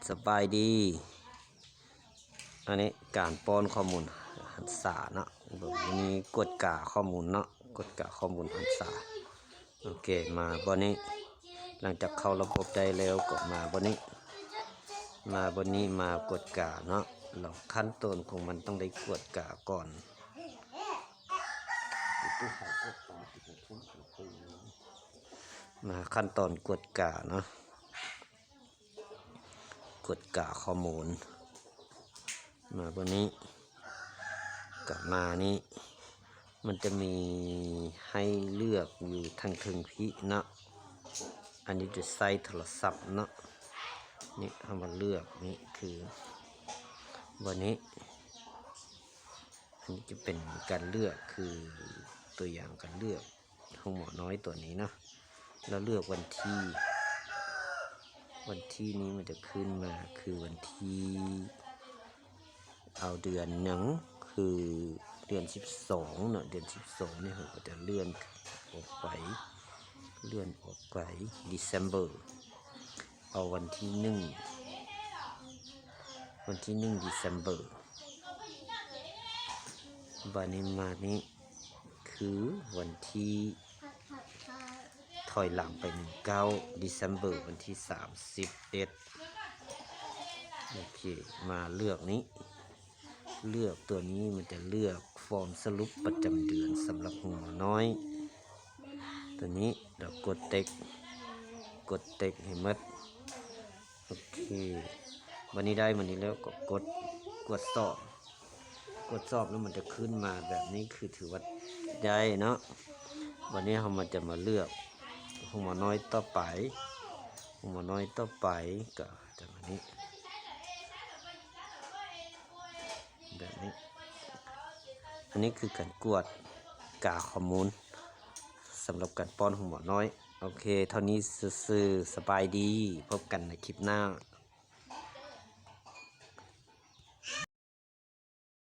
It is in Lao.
ສະບາຍດີ. ອັນນີ້ການປ້ອນຂໍ້ມູນຫັນສາເນາະ, ມື້ນີ້ກວດກາຂໍ້ມູນເນາະ, ກວດກາຂໍ້ມູນຫັນສາ. ໂອເຄ, ມາບ່ອນນີ້, ຫຼັງຈາກເຂົ້າລະບົບໄດ້ແລ້ວກໍມາບ່ອນນີ້, ມາບ່ອນນີ້ມາກວດກາເນາະ. ແລ້ວຂັ້ນຕອນຂອງມັນຕ້ອງໄດ້ກວດກາກ່ອນ. ມາຂັ້ນຕອນກວດກາເນາະ, ກວດກາຂໍ້ມູນ. ມາບ່ອນນີ້, ກະມານີ້, ມັນຈະມີໃຫ້ເລືອກຢູ່ທາງເທິງພີ້ເນາະ. ອັນນີ້ຈະໃຊ້ໂທລະສັບເນາະ. ນີ້ເຮົາມາເລືອກ, ນີ້ຄືບ່ອນນີ້, ອັນນີ້ຈະເປັນການເລືອກ, ຄືຕົວຢ່າງການເລືອກໂຮງໝໍນ້ອຍຕົວນີ້ເນາະ. ແລ້ວເລືອກວັນທີ, ວັນທີນີ້ມັນຈະຂຶ້ນມາຄືວັນທີ ເອົາເດືອນຫຍັງ, ຄືເດືອນສິບສອງເນາະ, ເດືອນສິບສອງນີ້ເຮົາກໍຈະເລື່ອນອອກໄປ, ເລື່ອນອອກໄປ December, ເອົາວັນທີໜຶ່ງ, ວັນທີໜຶ່ງ December. ບາດນີ້ມານີ້ ຄືວັນທີ ຖອຍຫຼັງໄປໜຶ່ງເກົ້າ December ວັນທີສາມສິບເອັດ. ໂອເຄ, ມາເລືອກນີ້, ເລືອກຕົວນີ້ ມັນຈະເລືອກຟອມສະຫຼຸບປະຈຳເດືອນສຳລັບໂຮງໝໍນ້ອຍຕົວນີ້, ແລ້ວກົດເຕັກ, ກົດເຕັກໃຫ້ໝົດ. ໂອເຄ, ບາດນີ້ໄດ້ມານີ້ແລ້ວກໍກົດກວດສອບ, ກວດສອບແລ້ວມັນຈະຂຶ້ນມາແບບນີ້ ຄືຖືວ່າໄດ້ເນາະ. ບາດນີ້ເຮົາມາ ຈະມາເລືອກໂຮງໝໍນ້ອຍຕໍ່ໄປ, ໂຮງໝໍນ້ອຍຕໍ່ໄປກໍຈະມານີ້ ແບບນີ້. ອັນນີ້ຄືການກວດກາຂໍ້ມູນສຳລັບການປ້ອນໂຮງໝໍນ້ອຍ. ໂອເຄ, ເທົ່ານີ້ຊື່ໆ, ສະບາຍດີ, ພົບກັນໃນຄລິບໜ້າ.